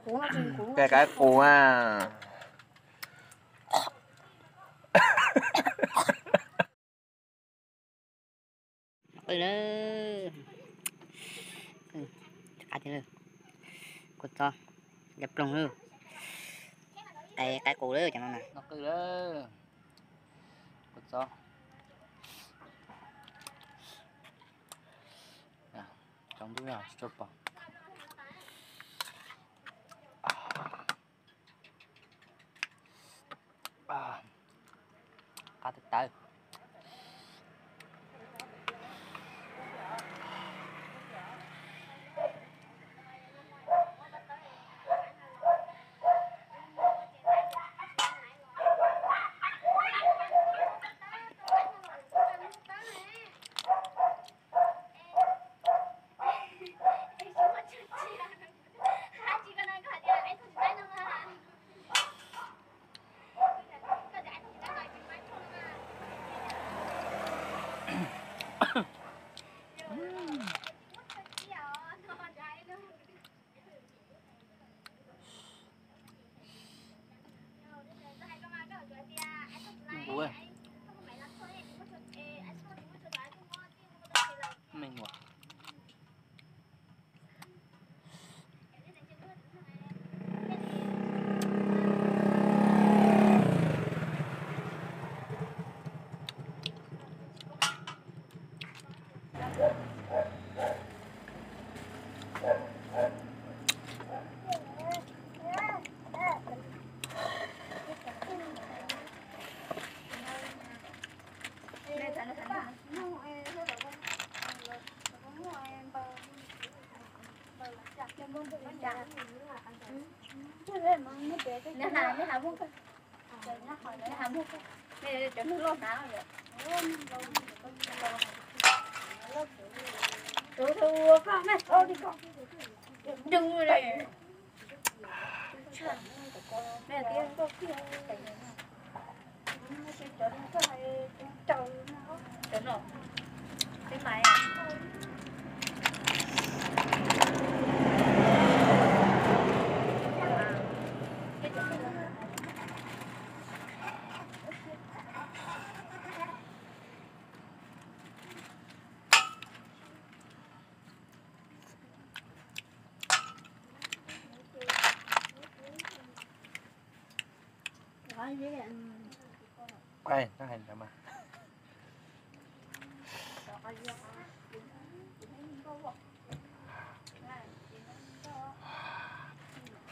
Cai qaib qus a. Qw lawm. Qab tiag lawm. Kua txob, yog ploog lawm. Cai qaib qus lawm cov no na. No qw lawm. Kua txob. Tsaus ntuj yog tsis tshua pom. Qab tawv tawv. Ua, me nyuam.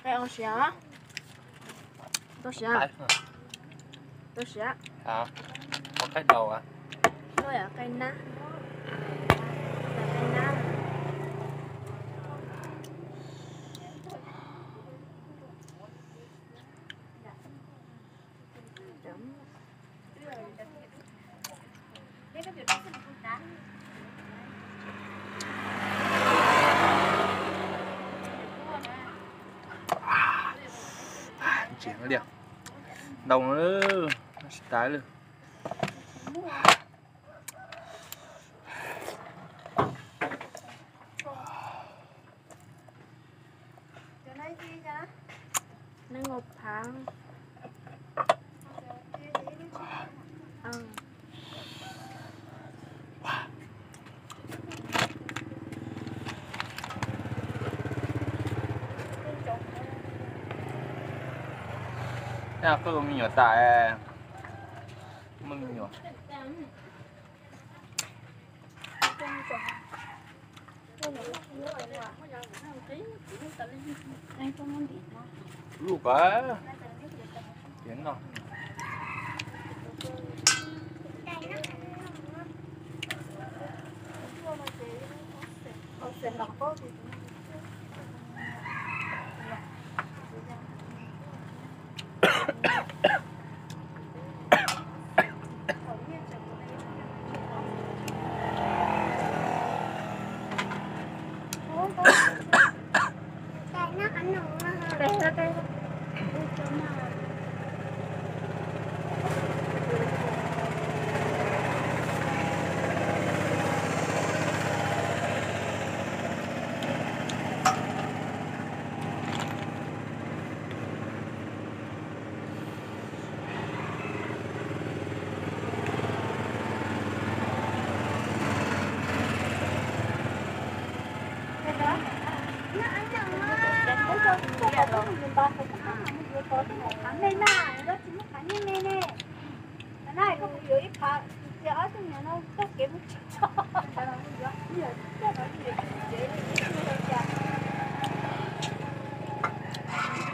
Qe ua siav, tau siav, tau siav. Qe nab, qe nab. Ntau, tsis tas lawm. Nees nkaum phav. Qwj me nyuam tas, muaj me nyuam. Lub ko, tias no. Koj mus yuav ntau, koj mus yuav tod, koj mus qhav me na, koj tsis muab qhav me me ne. Qhav na koj mus yuav ib phav, cia ob tug niam no taug kev mus tsis txog. Koj mus yuav tsev li ib tug li cas.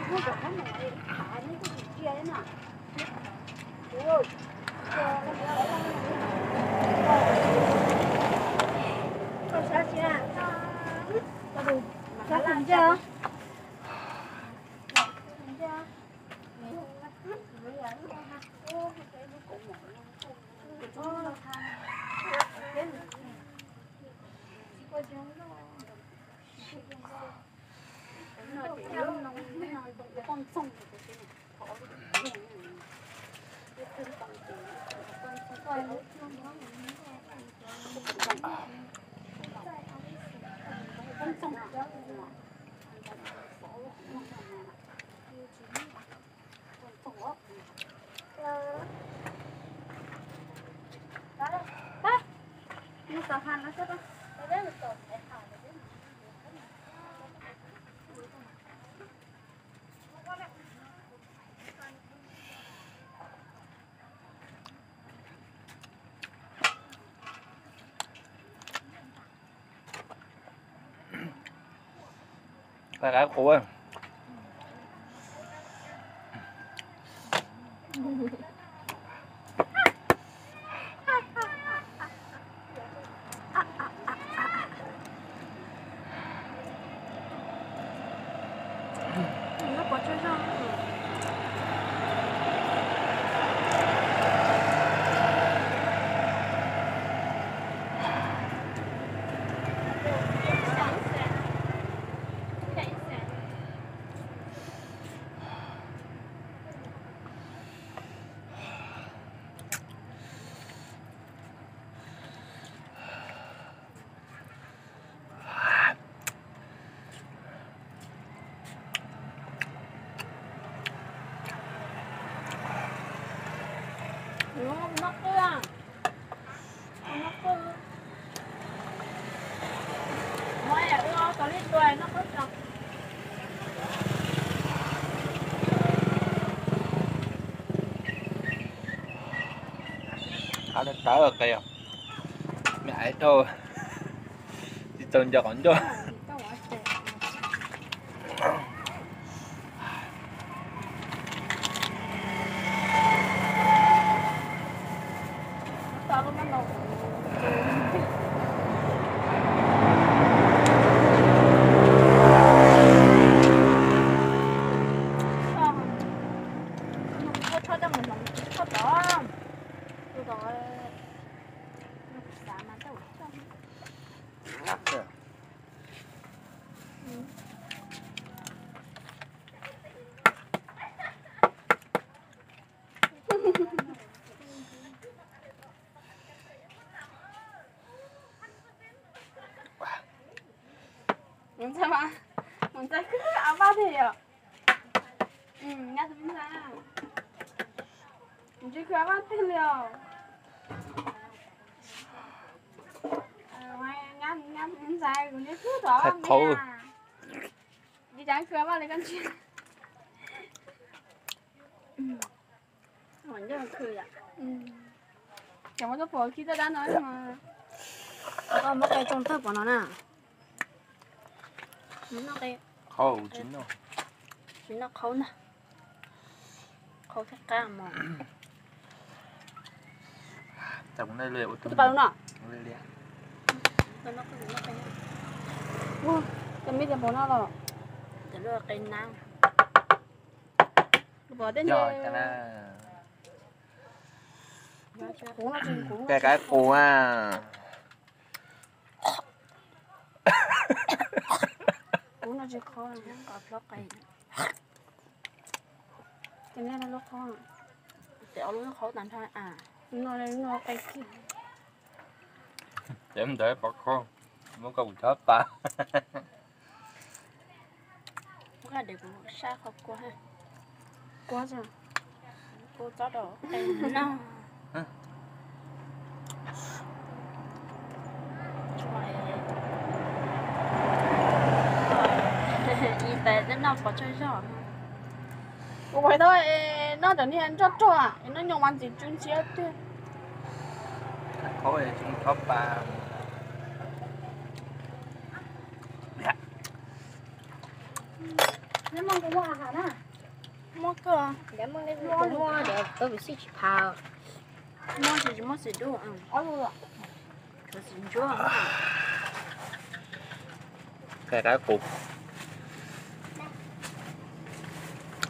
Muab zom qab mus ib phav ne, koj tsis cia na. Koj sab sia, koj tus ntsia. Qab qus. Qab tawv qe, me aiv dhau, tsis txaus nco qhov ncauj. Mus ntxhais mas, mus ntxhais khwb av paj tiag yom. Nyab tus me ntxhais, mus ntsia khwb av paj tiag li os. Nyab tus me ntxhais kuv ntsia khwb tod me. Li cas khwb av paj li koj ntsia. Cov muab txoj phuam khi txoj dab no, muab qe tsoo tawg pov no na. Qhov tsis noj, tsis noj qhauv ntag. Qhauv thiab qab mos. Tus pas no, cov me cov pov no los, cov lub qe nab. Qe qaib qus a. Kuv no tsis qhov, qhov plob qe. Ces nej lub qhov, ces ob lub qhov tag nrho a. No, no qe kiag. Ces ntawd pov qhov, muab koj mus chob pa. Muab koj de kuv sab qhov kua ha. Kua, kua txob rau qe no. Ib tais teb Noj pov tsawg zog. Kuv pais tau es noj cov niag nroj rog es noj nyob mas ntxim tsw ntxhiab tiag. Muaj kawg. Muaj tsis muaj xim dub. Qab qus.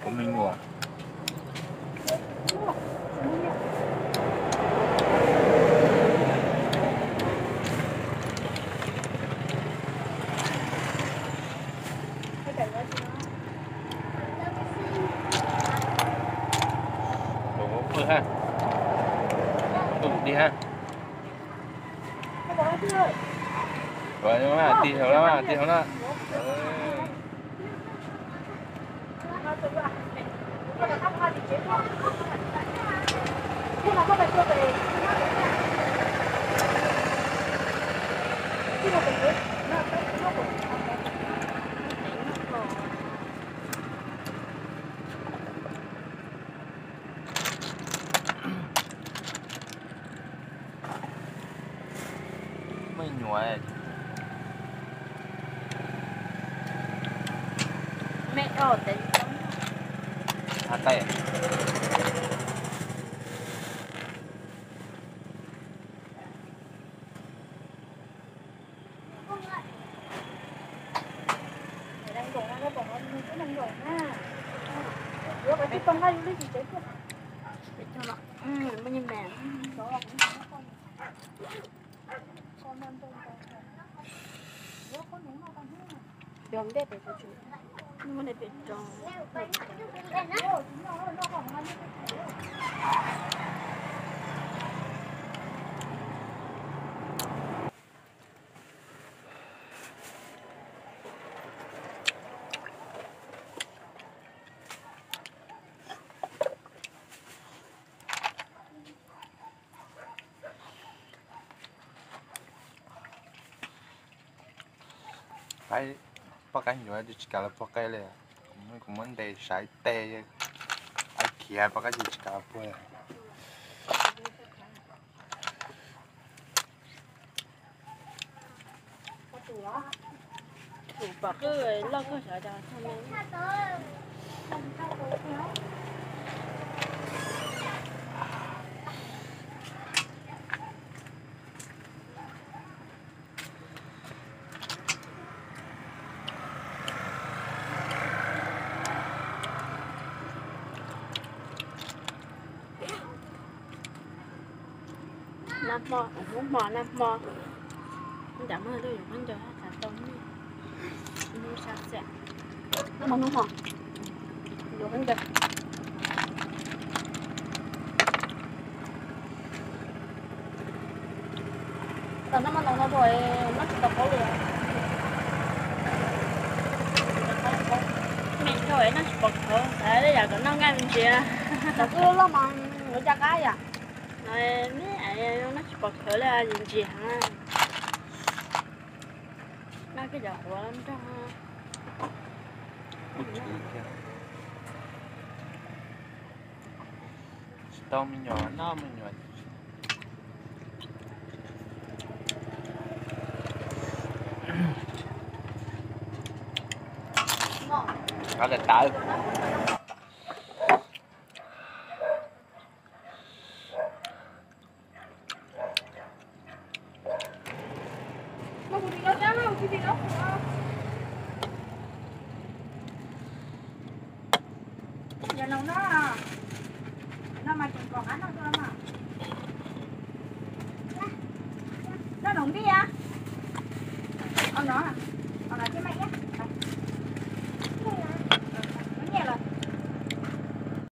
Kuv me nyuam. Tus di ha. Tig hauv na, tig hauv na. Me nyuam. Me o tes. Poj qaib nyuam tsis kam los pog qe li. Kuv muab ntes saiv tes, khiav poj qaib tsis kam los pog. Tus pom qwj loj kawg sawv daws. Nag hmo, hnub hmo nag hmo, ncav muag lwj yuav khaub ncaws tau hnub, hnub sab xiam, nag hmo hnub hmo yuav khaub ncaws. Tam no mas no no noj tsis tau qhov li. Me nrog noj tsis pom khawv, xav li yam kom noj nqaij me ntsis. Tam twb loj mas yuav caj qab yam. Noj tsis pom khawv li, ntsim heev. Noj kiag cov quav nrog. Tsis tau me nyuam noj me nyuam. Noj lawm tawv. Yog no na, no mas tseem kom qab noj dua mas.